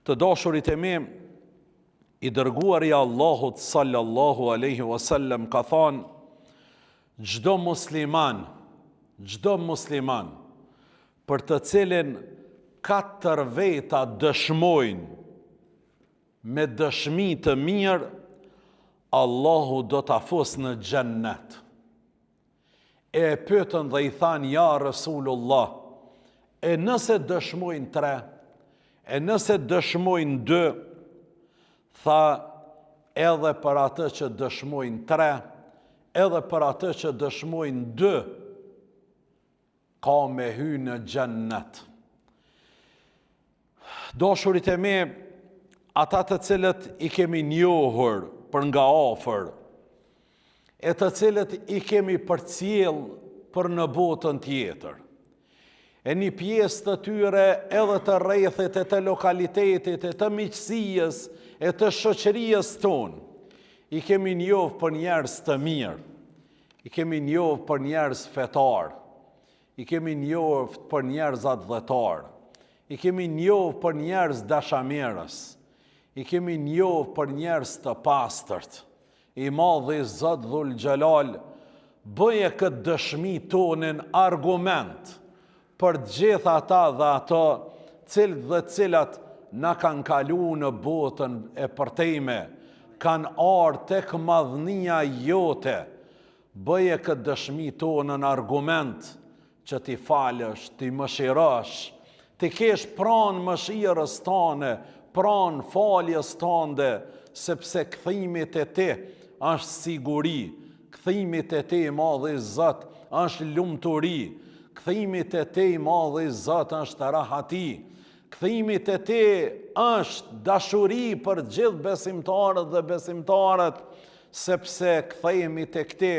Të dashurit e mi, i dërguari i Allahut sallallahu alaihi wasallam ka thanë çdo musliman, çdo musliman për të cilin katër veta dëshmojnë me dëshmi të mirë, Allahu do ta fus në xhennet. E e pyetën dhe i thanë ja Resulullah, e nëse dëshmojnë tre, e nëse dëshmojnë dy, tha edhe për atë që dëshmojnë tre, edhe për atë që dëshmojnë dy, ka me hy në xhennet. Dashurit e mi, ata të cilët i kemi njohur për nga afër, e të cilët i kemi përcjell për në botën tjetër. E një pjesë të tyre edhe të rrethit e të lokalitetit e të miqësisë e të shoqërisë tonë, i kemi njohë për njerëz të mirë, I kemi njohë për njerëz fetarë, i kemi njohë për njerëz atdhetarë, i kemi njohë për njerëz dashamirës, i kemi njohë për njerëz të pastërt. I madhi Zot Dhul Xhelal, bëje këtë dëshmi tonin argument për të gjithë ata dhe ato, cilët dhe cilat na kanë kalu në botën e përtejme, kanë ardhë tek madhnia jote, bëje këtë dëshmi tonën argument që t'i falësh, t'i mëshirosh, t'i kesh pranë mëshirës tane, pranë faljes tande, sepse kthimi te ti është siguri, Kthimi te ti i madhi Zot është lumturi, kthimi te ti i madhi Zot është rahati, kthimi te ti është dashuri për gjithë besimtarët dhe besimtaret, sepse kthehemi tek ti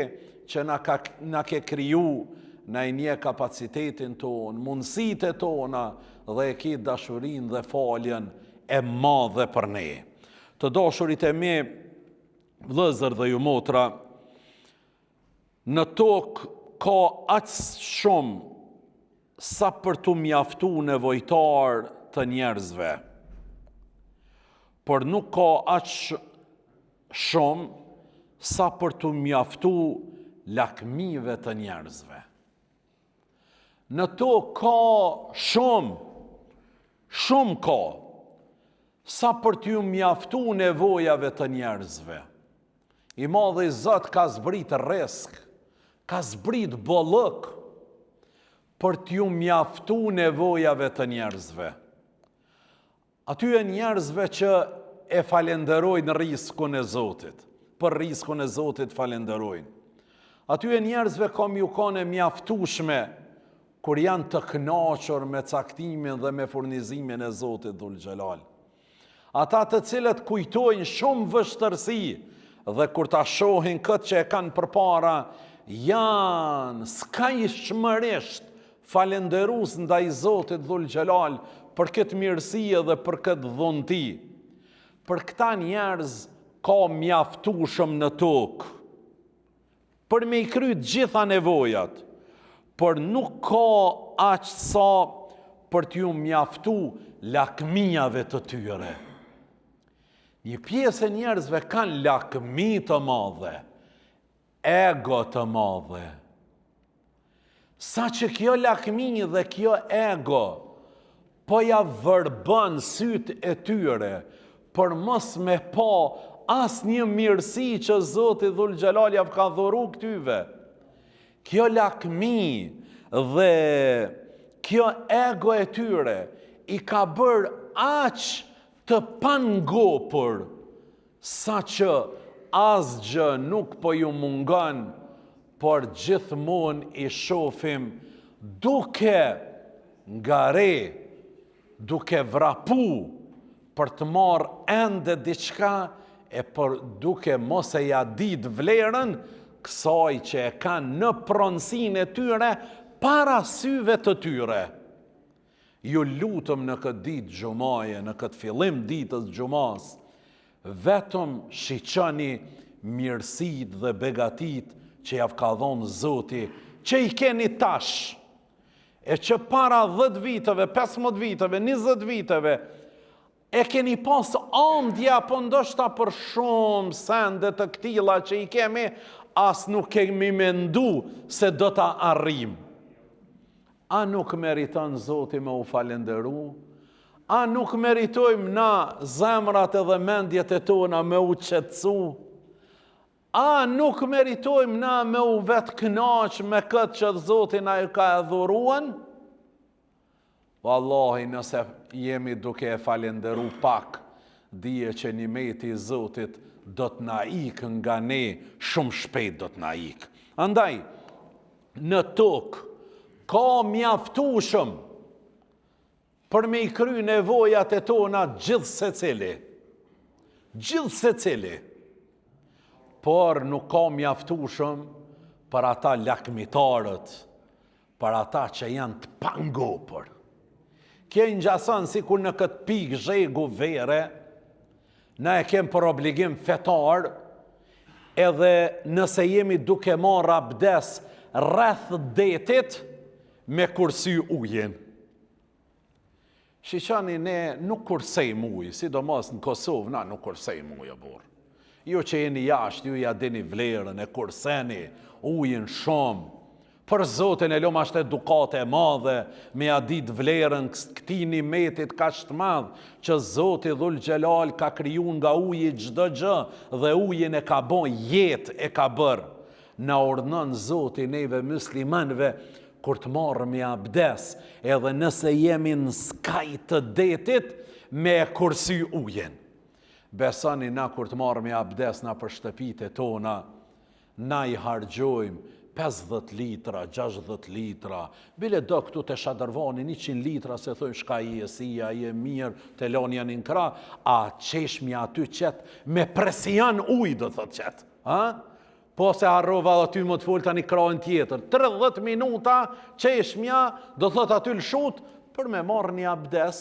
që na, ka, na ke kriju, na e njeh kapacitetin tonë, mundësitë tona dhe e ki dashurinë dhe faljen e madhe për ne. Të dashurit e mi, Vëllezër dhe ju motra, në tokë ka aq shumë sa për t'u mjaftu nevojtarë të njerëzve, por nuk ka aq shumë sa për t'u mjaftu lakmive të njerëzve. Në tokë ka shumë, shumë ka, sa për t'ju mjaftu nevojave të njerëzve. I madhi Zot ka zbrit rrisk, ka zbrit bollëk, për t'ju mjaftu nevojave të njerëzve. Atyre njerëzve që e falenderojnë rriskun e Zotit, për rriskun e Zotit falenderojnë. Atyre njerëzve ka me ju kanë e mjaftushme kur janë të kënaqur me caktimin dhe me furnizimin e Zotit Dhul Xhelal. Ata të cilët kujtojnë shumë vështirësi dhe kur ta shohin këtë që e kanë përpara, janë skajshmërisht Falenderues ndaj Zotit Dhul Xhelal për këtë mirësi edhe për këtë dhunti. Për këta njerëz ka mjaftushëm në tokë për me i kry të gjitha nevojat, por nuk ka aq sa për t'ju mjaftu lakmiave të tyre. Një pjesë e njerëzve kanë lakmi të madhe, ego të madhe. Saqë kjo lakmi dhe kjo ego po ja vërbën sytë e tyre për mos me pa asnjë mirësi që Zoti Dhul Xhelal jav ka dhuru këtyve. Kjo lakmi dhe kjo ego e tyre i ka bërë aq të pangopur Saqë asgjë nuk po ju mungon, por gjithmonë i shofim duke ngare, duke vrapu për të marrë ende diçka e por duke mos e ja ditë vlerën kësaj që e kanë në pronësinë e tyre para syve të tyre. Ju lutëm në këtë ditë xhumaje, në këtë fillim ditës xhumas, vetëm shiqoni mirësitë dhe begatitë që jav ka dhonë Zoti, që i keni tash, e që para 10 viteve, 15 viteve, 20 viteve, E keni pas andja, po ndoshta për shumë sende të këtilla që i kemi, as nuk kemi mendu se do ta arrijmë. A nuk meriton Zoti me u falenderu? A nuk meritojmë na zemrat edhe mendjet e tona me u qetësu? A nuk meritojmë na me u vetëknaq me këtë që Zoti na e ka dhuruan? Vallahi nëse jemi duke e falenderu pak, dije që nimeti i Zotit do të na ikë nga ne, shumë shpejt do të na ikë. Andaj, në tokë ka mjaftueshëm për me i kry nevojat e tona gjithsecili. Gjithsecili. Por nuk ka mjaftueshëm për ata lakmitarët, për ata që janë të pangopur. Kjo i ngjason sikur në këtë pikë zhegu vere, na e kem për obligim fetar, edhe nëse jemi duke marrë abdes rreth detit, me kursy ujin. Shiqoni ne nuk kursejmë ujë, sidomos në Kosovë na nuk kursejmë ujë o burrë. Ju që jeni jashtë, ju ja dini vlerën, e kurseni ujin shumë. Për Zotin e lëmë është edukatë e madhe me ja ditë vlerën këtij nimetit kaq të madh që Zoti Dhul Xhelal ka kriju nga uji çdo gjë dhe ujin e ka bo jetë e ka bërë. Na urdhnon Zoti neve myslimanëve kur të marrmi abdes, edhe nëse jemi në skaj të detit, me e kursy ujin. Besoni na kur të marrmi abdes nëpër shtëpitë e tona, na i harxhojmë 50 litra, 60 litra, bile do këtu te shadërvani 100 litra, se thojnë shka je si, a je mirë, te lon janë në krah, a çeshmja aty qet, me presion ujë do thot qet, ha? Po se harrova edhe ty më të folë tani krahën tjetër. 30 minuta çeshmja do thot aty lëshut për me marrë një abdes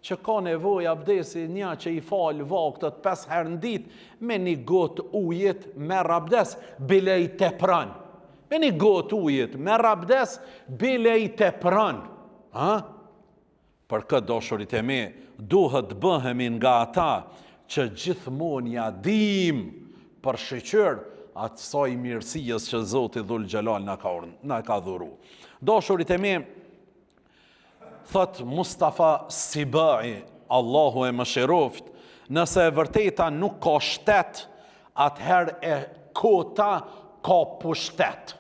që ka nevojë abdesi një që i falë vaktet 5 herë në ditë me një gotë ujit merr abdes bile i tepron. Me një gotë ujit merr abdes bile i tepron. Ha? Për këtë dashurit e mi, duhet të bëhemi nga ata që gjithmonë ja dimë për shyqyr asaj mirësisë që Zoti Dhul Xhelal na ka na ka dhuru. Dashurit e mi, thot Mustafa Sibai, Allahu e mëshiroft, nëse e vërteta nuk ka shtet, atëherë e kota ka pushtet.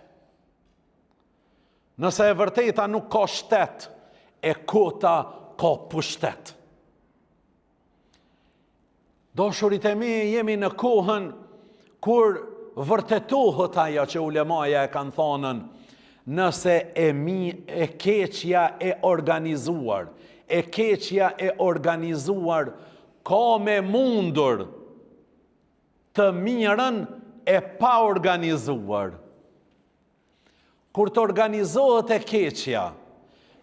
Nëse e vërteta nuk ka shtet, e kota ka pushtet. Dashurit e mi jemi në kohën kur vërtetohet ajo që ulemaja e kanë thanën, nëse e mi e keqja e organizuar, e keqja e organizuar ka me mundur të mirën e paorganizuar. Kur të organizohet e keqja,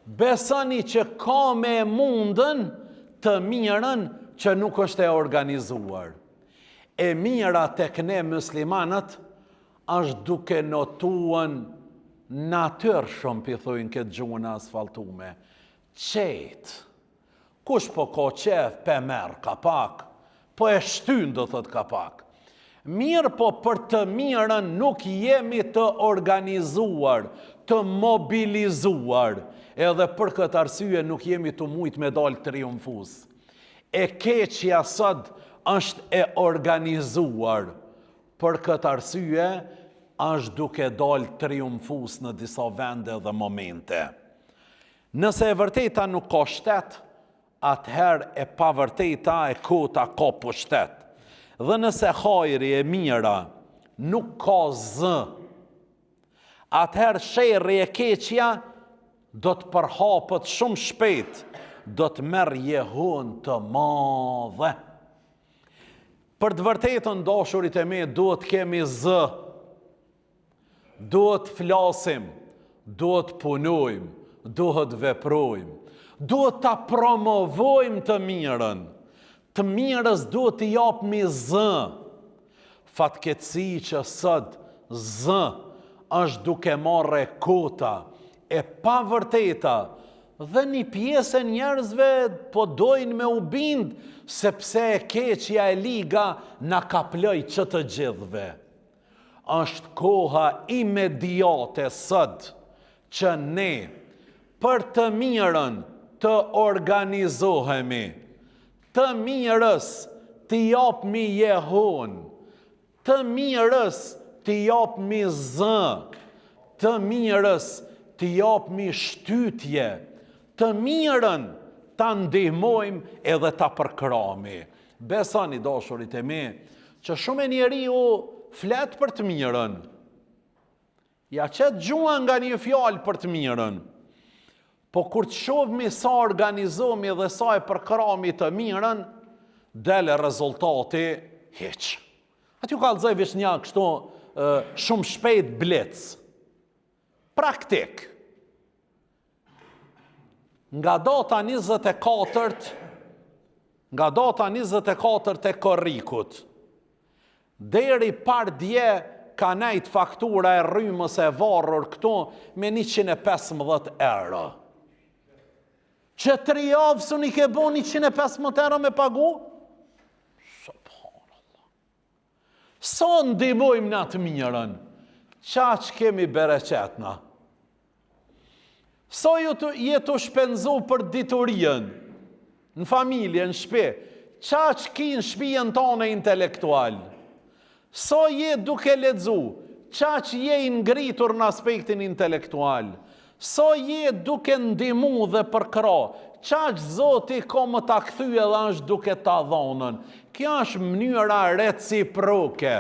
besoni që ka me e mundën të mirën që nuk është e organizuar. E mira tek ne muslimanët është duke notuan natyrshëm, p'i thojnë këtë gjuhën e asfaltume. Qetë. Kush po ka qef pe merr ka pak, po e shtyn do thot ka pak. Mirëpo për të mirën nuk jemi të organizuar, të mobilizuar, edhe për këtë arsye nuk jemi tu mujt me dalë triumfus. E keqja sot është e organizuar, për këtë arsye është duke dalë triumfus në disa vende dhe momente. Nëse e vërteta nuk ka shtet, atëherë e pavërteta e kota ka pushtet. Dhe nëse hajri e mira nuk ka zë, atëherë sherri e keqja do të përhapet shumë shpejt, do të merr jehonë të madhe. Për të vërtetën, dashurit e mi, duhet të kemi zë. Duhet të flasim, duhet të punojmë, duhet të veprojmë, duhet ta promovojmë të mirën. Të mirës duhet t'i japmi zë. Fatkeqësi që sot zë është duke marrë e kota, e pavërteta. Dhe një pjesë e njerëzve po dojnë me u bind, sepse e keqja e liga na kaploi që të gjithëve. Është koha imediate sot që ne për të mirën të organizohemi, të mirës t'i japmi jehonë, Të mirës t'i japmi zë, të mirës t'i japmi shtytje, të mirën ta ndihmojmë edhe ta përkrahmi. Besoni dashurit e mi, që shumë njeriu flet për të mirën. Ja qet gjuha nga një fjalë për të mirën. Po kur të shohmi sa organizohmi dhe sa e përkrahmi të mirën, del rezultati hiç. A t'ju kallzoj veç një kështu shumë shpejt blic. Praktik. Nga data 24 nga data 24 e korrikut Deri pardje ka nejt faktura e rrymës e varur këtu me 115 euro. Që tri javë s'un i ke bo 115 euro me pagu? Subhanallah. Sa ndihmojmë na të mirën? Qaq kemi bereqet na? Sa ju të je tu shpenzu për diturinë, në familje, në shpi, qaq ki në shpijën tane intelektual. Sa je duke lexu, qaq je i ngritur në aspektin intelektual. Sa je duke ndihmu dhe përkrah, qaq Zoti ka me ta kthy edhe është duke ta dhonën. Kjo është mënyra reciproke.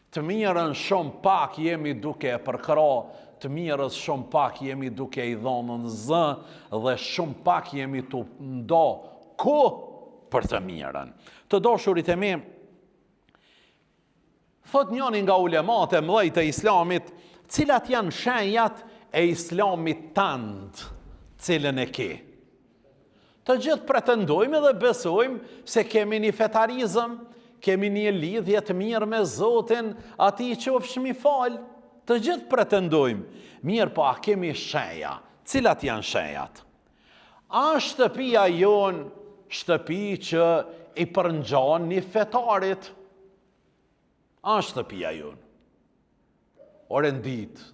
Të mirën shumë pak jemi duke e përkrah, të mirës shumë pak jemi duke i dhonën zë dhe shumë pak jemi tu nda kohë për të mirën. Të dashurit e mi, thot njoni nga ulemat e mdhej të islamit, cilat janë shenjat e islamit tand, cilën e ke. Të gjithë pretendojmë dhe besojmë se kemi një fetarizëm, kemi një lidhje të mirë me Zotin, atij i qofshmi falë. Të gjithë pretendojmë, mirëpo a kemi shenja? Cilat janë shenjat? A është shtëpia jonë shtëpi që i përngjan një fetarit? A është shtëpia jonë? Orenditë,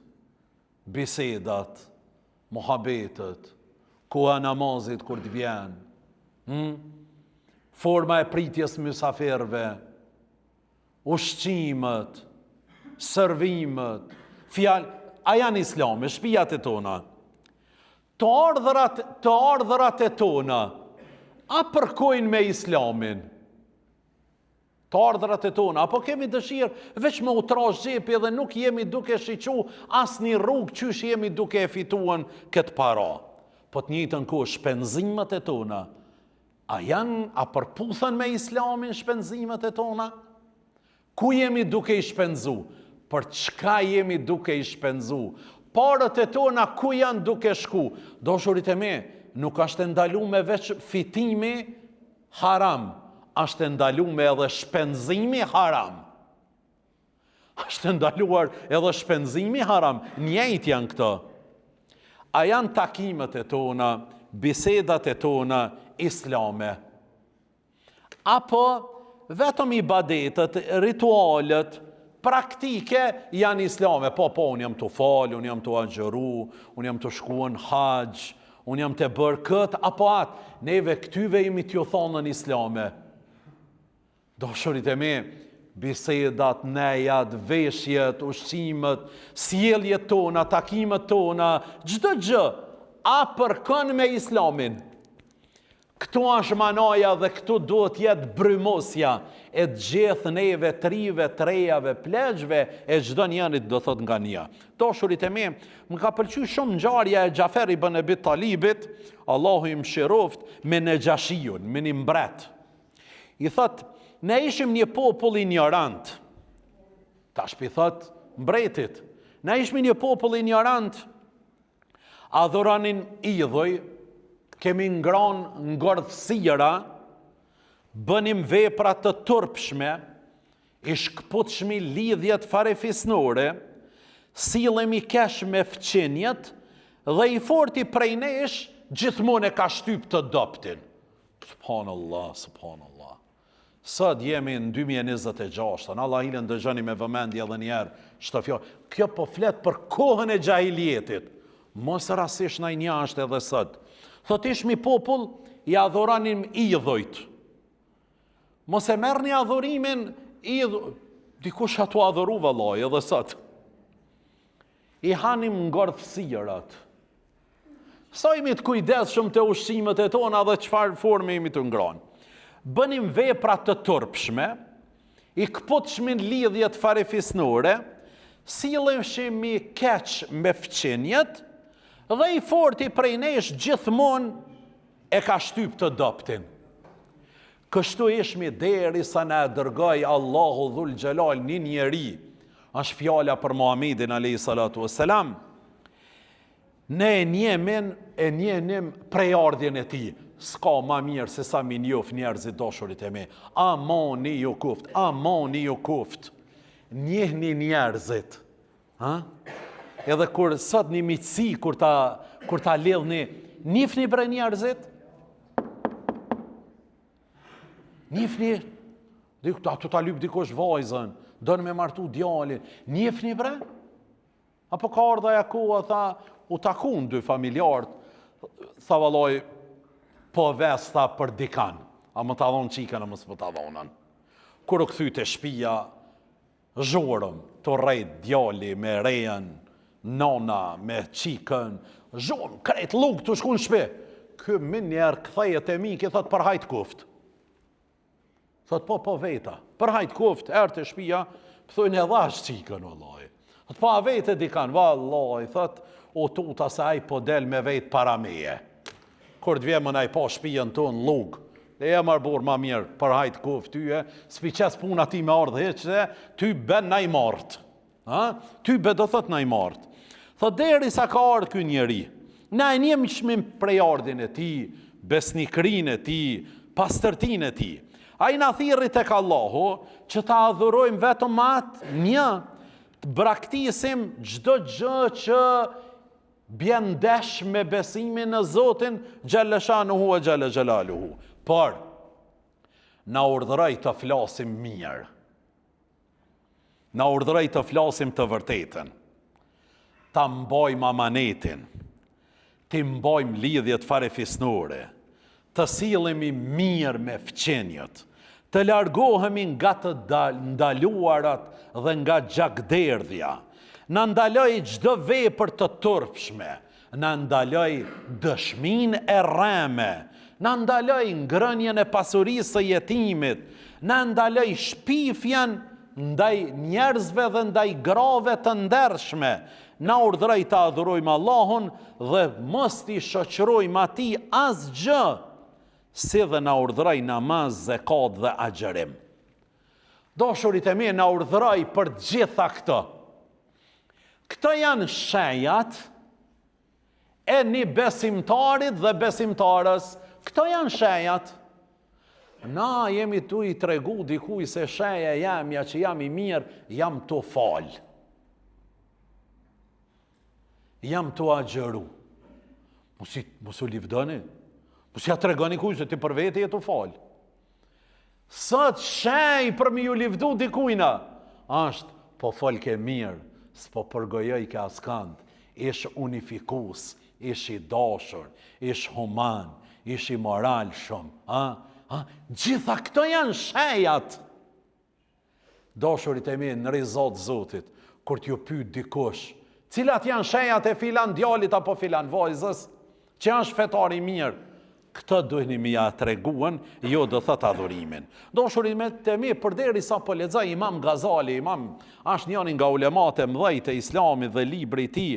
bisedat, muhabetet, koha e namazit kur të vjen, hm? forma e pritjes mysafirëve, ushqimet, servimet, fjalë, a janë islame, shpijat e tona? Të ardhurat, të ardhurat e tona, a përkojnë me islamin? Të ardhurat e tona, apo kemi dëshirë veç me u trash xhepi dhe nuk jemi duke shiqu asnjë rrugë qysh jemi duke e fituan këtë para. Po të njëjtën kohë shpenzimet e tona, a janë, a përputhen me islamin shpenzimet e tona? Ku jemi duke i shpenzu? Për çka jemi duke i shpenzu? Parët e tona ku janë duke shku? Dashurit e mi, nuk është e ndalume veç fitimi Haram, është e ndalume edhe shpenzimi haram. Është e ndaluar edhe shpenzimi haram, njëjtë janë këto. A janë takimet e tona, bisedat e tona islame? Apo vetëm ibadetet, ritualet, praktike janë islame. Po, po, unë jam tu falë, unë jam tu agjëru, unë jam tu shku në haxh, Unë jam tu bërë këtë apo atë. Neve këtyve jemi t'ju thonën islame. Dashurit e mi, bisedat, nejat, veshjet, ushqimet, sjelljet tona, takimet tona, çdo gjë, a përkon me islamin? Këtu është manaja dhe këtu duhet jetë brymosja e të gjithë neve, të rive, të rejave, pleqve e çdo njërit do thot nga një. Dashurit e mi, më ka pëlqy shumë ngjarja e Xhafer ibn Ebi Talibit, Allahu i mëshiroft, me Nexhashiun, me një mbret. I thot, ne ishim një popull injorant. Tash p'i thot mbretit, ne ishim një popull injorant. Adhuronim idhuj, kemi ngronë ngordhësira, bënim vepra të turpshme, i shkëputshmi lidhjet farefisnore, sillemi keq me fqinjët dhe i forti prej nesh Gjithmonë e ka shtyp të dobtin. Subhanallah, subhanallah. Sot jemi në 2026, në Allah hilën dëgjoni me vëmendje edhe njëherë qëto fjalë. Kjo po flet për kohën e xhahiljetit. Mos rasisht naj një është edhe sot. Thot ishmi popull, i adhuronim idhujt. Mos e merrni adhurimin idhuj, dikush a tu adhuru vallai edhe sot. I hanim ngordhësirat. Sa jemi të kujdesshëm te ushqimet e tona dhe çfarë forme jemi tu ngronë. Bënim vepra të turpshme, i këputshmin lidhjet farefisnore, silleshim keq me fqinjët dhe i forti prej nesh gjithmonë e ka shtyp të dobtin. Kështu ishmi derisa na e dërgoi Allahu Dhul Xhelal një njeri, është fjala për Muhammedin alayhi salatu wassalam. Ne e njemin, e njehnim prejardhjen e tij. S'ka ma mirë se sa mi njof njerëzit dashurit e mi. Amani ju kuft, amani ju kuft. Njihni njerëzit. Ha? Edhe kur sot një miqësi, kur ta, kur ta lidhni, njifni bre njerëzit? Njifni, dik, a tu ta lyp dikush vajzën, don me martu djalin, njifni bre? Apo ka ardhë ajo koha, tha, u takun dy familjarët, tha vallaj, po ves, tha, për dikan, a me ta dhonë çikën, a mos me ta dhonën. Kur u kthy te shpia, Zhurmë, tu rrejt djali me rejën, nona me çikën, zhurmë, krejt llugë tu shku në shpi. Ky menjëherë kthehet te miki, thot për hajt kuft. Thot po, po veta, për hajt kuft, erdh te shpia, thojnë e dhash çikën, vallai. Thot po a vete dikan, vallai, thot, u tuta se ai po del me vet para meje. Kur të vjen me na e pa shpijën tonë n'llugë, e mor burrë ma mirë, për hajt kuft tyje, s'pi qes punë atij me ardhë hiç, se ty ben na i marrët. Ha? Ty be do thot na i marrët. Thot derisa ka ardhë ky njeri, na e njihshim prejardhjen e tij, besnikërinë e tij, pastërtinë e tij. Ai na thirri tek Allahu që ta adhurojmë vetëm atë një, të braktisim çdo gjë që Bjen ndesh me besimin në Zotin xhelle shanuhu e xhelle xhelaluhu. Por, na urdhëroi të flasim mirë. Na urdhëroi të flasim të vërtetën. Ta mbajmë amanetin. T'i mbajmë lidhjet farefisnore. Të sillemi mirë me fqinjët, të largohemi nga të ndaluarat dhe nga gjakderdhja. Na ndaloi çdo vepër të turpshme, na ndaloi dëshminë e rreme, na ndaloi ngrënien e pasurisë së jetimit, na ndaloi shpifjen ndaj njerëzve dhe ndaj grave të ndershme, na urdhëroi ta adhurojmë Allahun dhe mos t'i shoqërojmë atij asgjë, si dhe na urdhëroi namaz, zekat dhe agjërim. Dashurit e mi na urdhëroi për të gjitha këto. Këto janë shenjat e një besimtarit dhe besimtares. Këto janë shenjat. Na jemi tu i tregu dikuj se shenja jemja që jam i mirë, jam tu falë. Jam tu agjëru. Mos, i, mos u livdoni. Mos ja tregoni kuj se ti për vete je tu falë. Sot shenjë për me ju livdu dikujna, është po folke mirë, s'po përgojojke askand, ish unifikus, ish i dashur, ish human, ish i moralshëm, a? A? Gjitha këto janë shenjat. Dashurit e mi në riza të Zotit, kur t'ju pyet dikush, cilat janë shenjat e filan djalit apo filan vajzës, që është fetar i mirë, këtë duhni me ja treguan, jo do thot adhurimin. Dashurit e mi, përderisa po lexoj Imam Gazali, Imam është njëri nga ulemat e mëdhej të Islamit dhe libri i tij,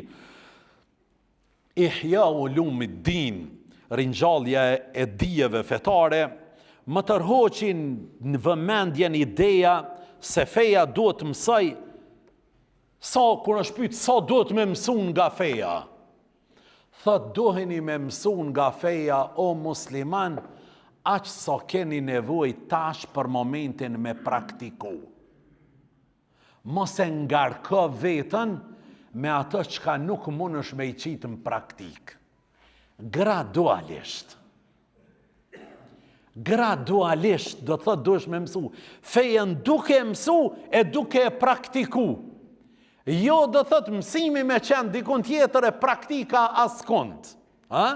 Ihja Ulumid Din, Ringjallja e dijeve fetare, më tërhoqi në vëmendjen ideja se feja duhet të mësoj sa kur është pyet sa duhet me mësu nga feja. Thot duheni me mësu nga feja o musliman aq sa keni nevojë tash për momentin me praktiku. Mos e ngarko veten me ato çka nuk mundesh me i qitë në praktikë. Gradualisht. Gradualisht, do të thotë duhesh me mësu. Fejën duke e mësu e duke e praktiku. Jo do të thotë mësimi me qenë dikun tjetër e praktika askund. Ha?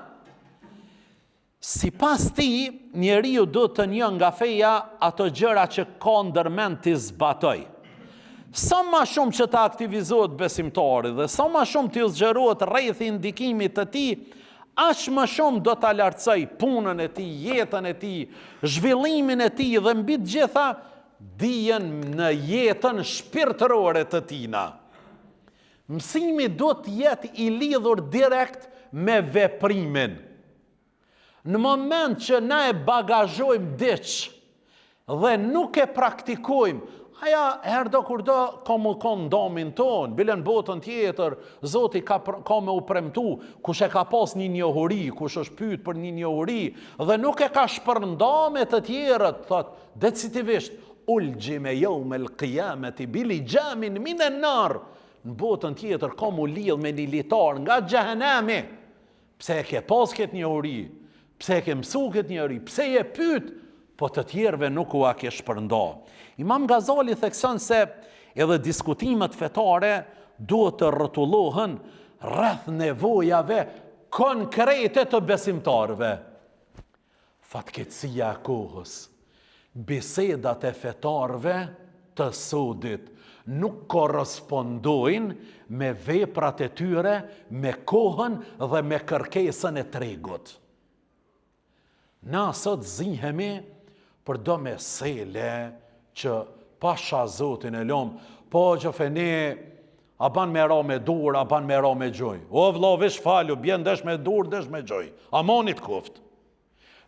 Sipas tij, njeriu duhet të njohë nga feja ato gjëra që ka ndërmend t'i zbatojë. Sa ma shumë që të aktivizohet besimtari dhe sa ma shumë t'iu zgjerohet rrethi i ndikimit të tij, aq më shumë do ta lartësojë punën e tij, jetën e tij, zhvillimin e tij dhe mbi të gjitha dijen në jetën shpirtërore të tina. Mësimi duhet të jetë i lidhur direkt me veprimin. Në moment që na e bagazhojmë diç dhe nuk e praktikojmë, aja herdo kurdo ka me konë n'domin tonë, bile në botën tjetër, Zoti ka, ka me u premtu, kush e ka pas një njohuri, kush është pyt për një njohuri, dhe nuk e ka shpërnda me të tjerët, thot, decitivisht, ulxhime jeumel kijameti bi lixhamin minen nar, në botën tjetër ka m'u lidh me një litar nga xhehenemi, Pse e ke pas këtë njohuri? Pse e ke mësu këtë njohuri? Pse je pyet? Po të tjerëve nuk ua ke shpërnda. Imam Gazali thekson se edhe diskutimet fetare duhet të rrotullohen rreth nevojave konkrete të besimtarëve. Fatkeqësia e kohës, bisedat e fetarëve të sodit nuk korrespondojnë me veprat e tyre, me kohën dhe me kërkesën e tregut. Na sot zihemi për do mesele që pasha Zotin e lom, po që fene, a ban me ra me durë, a ban me ra me gjunj. O vlla, veç falu, bjen ndesh me durë, ndesh me gjunj. Amani t'koft.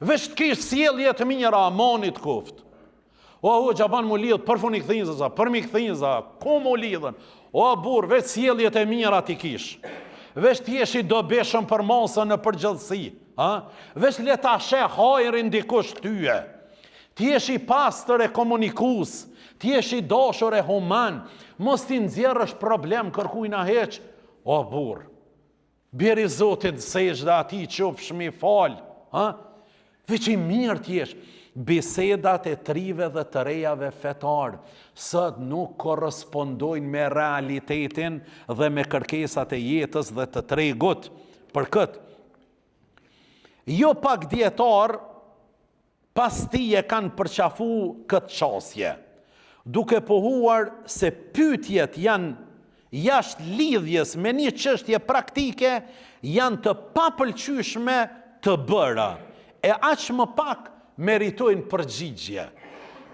Veç të kish sjellje të mira, amani t'koft. O hoxhë, a ban m'u lidhë përfuni kthinzës, a përmi kthinza, ku m'u lidhën? O burrë, veç sjelljet e mira t'i kish. Veç të jesh i dobishëm për masën në përgjithësi. Ha? Veç le ta sheh hajrin dikush tyje. Të jesh i pastër e komunikues, të jesh i dashur e human, mos t'i nxjerrësh problem kërkujna hiç. O burrë, bjeri Zotit n'sexhde atij qofshmi falë, ha? Veç i mirë të jesh. Bisedat e t'rive dhe të rejave fetarë sot nuk korrespondojnë me realitetin dhe me kërkesat e jetës dhe të tregut. Për këtë, jo pak dijetarë pas tij e kanë përqafu këtë qasje, duke pohuar se pyetjet janë jashtë lidhjes me një çështje praktike janë të papëlqyeshme të bëra, e aq më pak meritojnë përgjigje.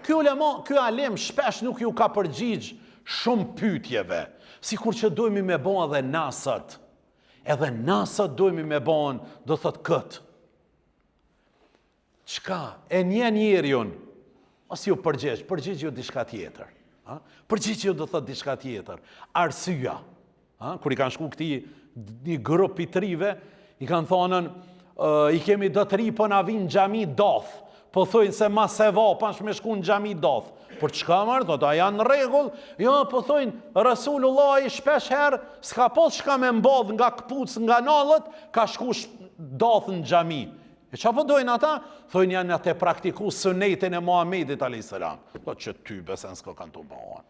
Ky ulema, ky alim shpesh nuk iu ka përgjigj shumë pyetjeve, sikur që dojmi me bo edhe na sot. Edhe na sot dojmi me bo, do thot këtë. Çka? E njeh njeriun, mos iu përgjigj, përgjigju diçka tjetër. Ha? Përgjigju do thot diçka tjetër. Arsyeja. Ha? Kur i kanë shku këtij një grup i t'rive, i kanë thonën, i kemi do të ri po na vinë n'xhami dath. Po thojnë se ma sevap asht me shku në xhami dath. Për çka marë, thotë, a janë në rregull? Jo, po thojnë, Resulullahi shpesh herë, s'ka pas çka me mbath nga këpucë nga nalët, ka shku dath në xhami. E ça po dojnë ata? Thojnë janë tu e praktiku sunetin e Muhammedit a.s. Thot që ty besen s'ko kanë të bëhen.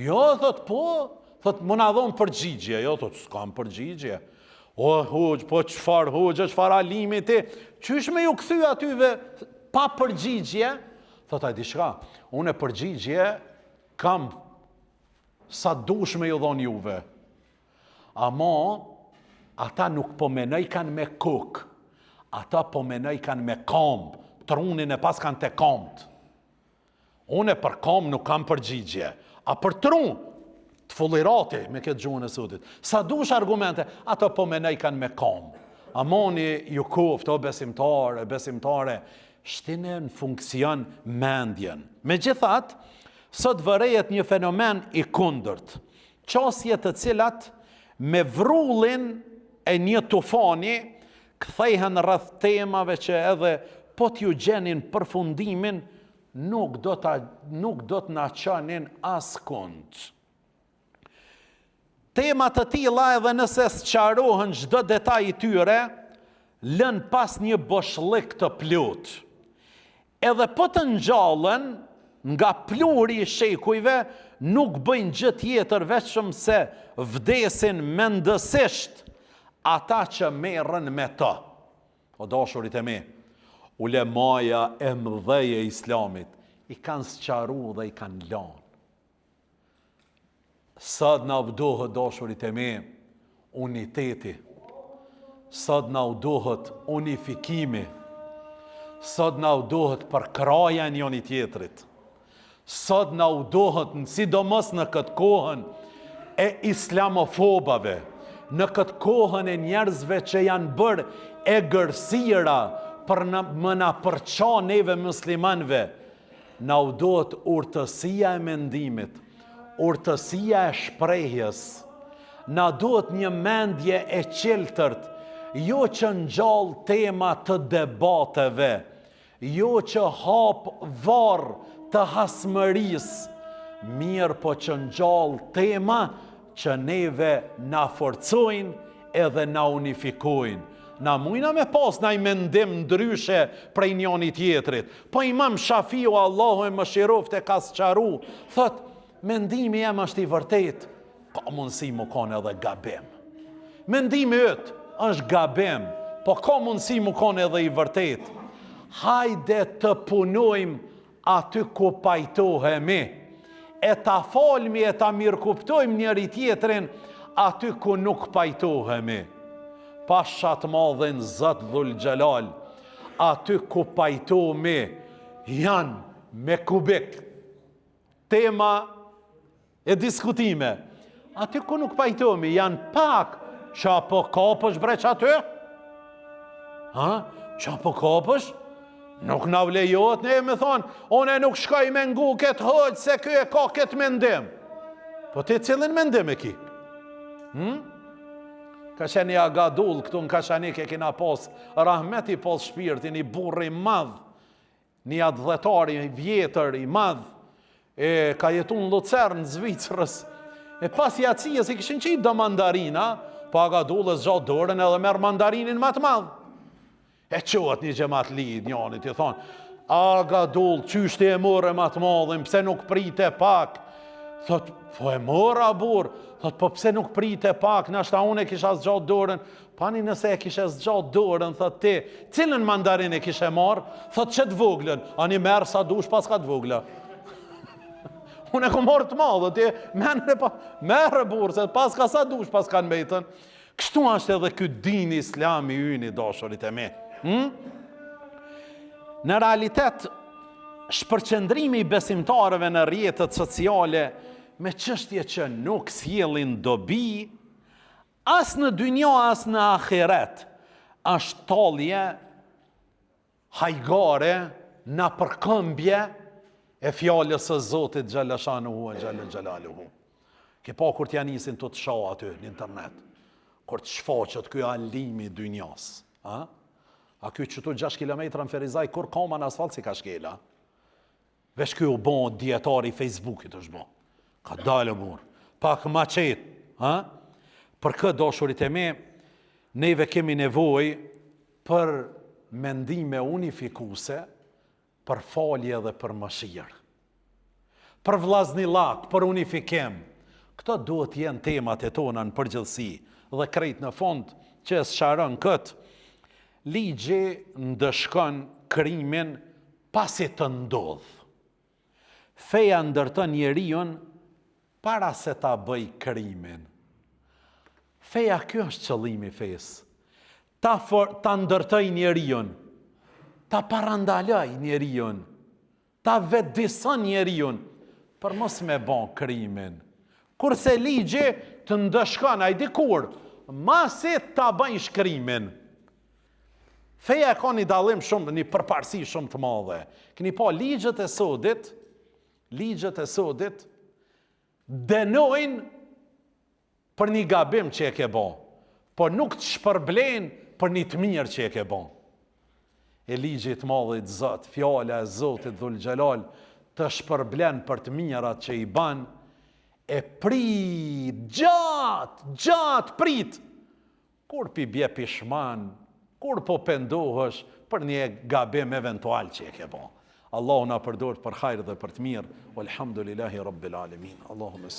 Jo, thot, po, thot, me na dhonë përgjigje. Jo, thot, s'kam përgjigje. O, hoxhë, po çfarë hoxhë, çfarë alimi ti? Qysh me ju kthy atyve pa përgjigje? Thot, a diçka, unë e përgjigje kam sa dush me ju dhonë juve. Ama, ata nuk po menojkan me kokë, ata po menojkan me kamë, trunin e paskan te kamët. Une për kamë nuk kam përgjigje, a për tru, të fullirati me këtë gjuhën e sotit. Sa dush argumente, ata po menojkan me kamë. Amani ju koftë, o besimtarë, besimtare, shtine në funksion mendjen. Megjithatë, sot vërehet një fenomen i kundërt. Qasje të cilat me vrullin e një tufani kthehen rreth temave që edhe po t'ju gjenin përfundimin nuk do ta nuk do të na çonin askund. Tema të tilla edhe nëse sqarohen çdo detaj i tyre, lënë pas një boshllëk të plotë. Edhe po të ngjallen nga pluhuri i shekujve, nuk bëjnë gjë tjetër veçëm se vdesin mendësisht ata që merren me to. O dashurit e mi, ulemaja e mëdhej e islamit, i kanë sqaru dhe i kanë lanë. Sot na u duhet dashurit e mi, uniteti. Sot na u duhet unifikimi. Sot na u duhet përkrahja e njoni tjetrit. Sot na u duhet, sidomos në këtë kohën e islamofobave, në këtë kohën e njerëzve që janë bërë egërsira për në, me na përça neve muslimanve, Na u duhet urtësia e mendimit, urtësia e shprehjes. Na duhet një mendje e çiltërt, jo që ngjall tema të debateve, jo që hap varr të hasmërisë, mirëpo që ngjall tema që neve na forcojnë edhe na unifikojnë. Na mujna me pas naj mendim ndryshe prej njoni tjetrit. Po imam Shafiu Allahu e mëshiroftë e ka sqaru, thot, mendimi jem është i vërtet, ka mundësi mu konë edhe gabim. Mendimi yt është gabim, po ka mundësi mu konë edhe i vërtet. Hajde të punojmë aty ku pajtohemi, e ta falmi e ta mirëkuptojmë njëri tjetrin aty ku nuk pajtohemi. Pasha të madhin Zot Dhul Xhelal, aty ku pajtohemi janë me kubik. Tema E diskutime. Aty ku nuk pajtohemi, janë pak, ça po kapësh bre qaty? Ha? Ça po kapësh? Nuk na lejohet ne me thonë, unë nuk shkoj me ngu këtë hoxhë se ky e ka këtë mendim. Po ti cilin mendim e ki? Hmm? Ka qenë një aga Dullë këtu në Kaçanik e kina pas, rahmet i pastë shpirti, një burrë i madh, Një atdhetar i vjetër, i madh, e ka jetu në Lucern, në Zvicrës, e pas jacijës i kishin qitë do mandarina, po aga Dullë e zgjat dorën edhe merr mandarinin ma të madh. E çohet një xhematli, njanit, i thonë, aga Dullë, qysh ti e more ma të madhin, pse nuk prite pak? Thot, po e mora, burrë, thot, po pse nuk prite pak, nashta unë e kisha zgjat dorën, Po ani nëse e kishe zgjat dorën, thot ti, cilën mandarin e kishe marrë, thot qët voglën, ani merr sa dush paska të vogla. Unë e kom marrë të madhe, ti merre pa, merre burrë, se paska sa dush paska në mbetën. Kështu është edhe ky din islami yni, dashurit e mi. Hmm? Në realitet, shpërqendrimi i besimtarëve në rrjetet sociale me çështje që nuk sjellin dobi, As në dynja as në ahiret është tallje hajgare nëpërkëmbje e fjalës së Zotit xhalla shanuhu e xhalla xhelaluhu. Ke pa kur t'ja nisin të të sha aty në internet, kur të shfaqet ky alimi i dynjas, a? A ky qëtu 6 km në Ferizaj, kurrë kama në asfalt s'i ka shkel, a? Veç ky u bo dijetar i Facebookit është bo. Ka dalë burrë. Pak ma qetë, ha? Për këtë dashurit e mi, neve kemi nevojë për mendime unifikuse, për falje dhe për mëshirë. Për vllaznillak, për unifikim. Këto duhet jenë temat e tona në përgjithësi dhe krejt në fund që e sqaron këtë, ligji ndëshkon krimin Pasi të ndodhë. Feja ndërton njeriun para se ta bëjë krimin. Feja ky është qëllimi i fesë. Ta for, ta ndërtojë njeriun, ta parandalojë njeriun, ta vetëdison njeriun për mos me ba krimin. Kurse ligji të ndëshkon ai dikur, masi ta bëjsh krimin. Feja e ka një dallim shumë, një përparësi shumë të madhe. Keni pa ligjet e sodit, ligjet e sodit, dënojnë për një gabim që e ke bo, por nuk të shpërblejnë për një të mirë që e ke bo. E ligji i të madhit Zot, fjala e Zotit Dhul Xhelal, të shpërblen për të mirat që i ban, e prit, gjatë, gjatë, prit, Kur pi bje pishman. Kur po pendohesh për një gabim eventual që e ke bo. Allahu na përdortë për hajr dhe për të mirë. Walhamdulillahi rabbil alamin. Allahumma.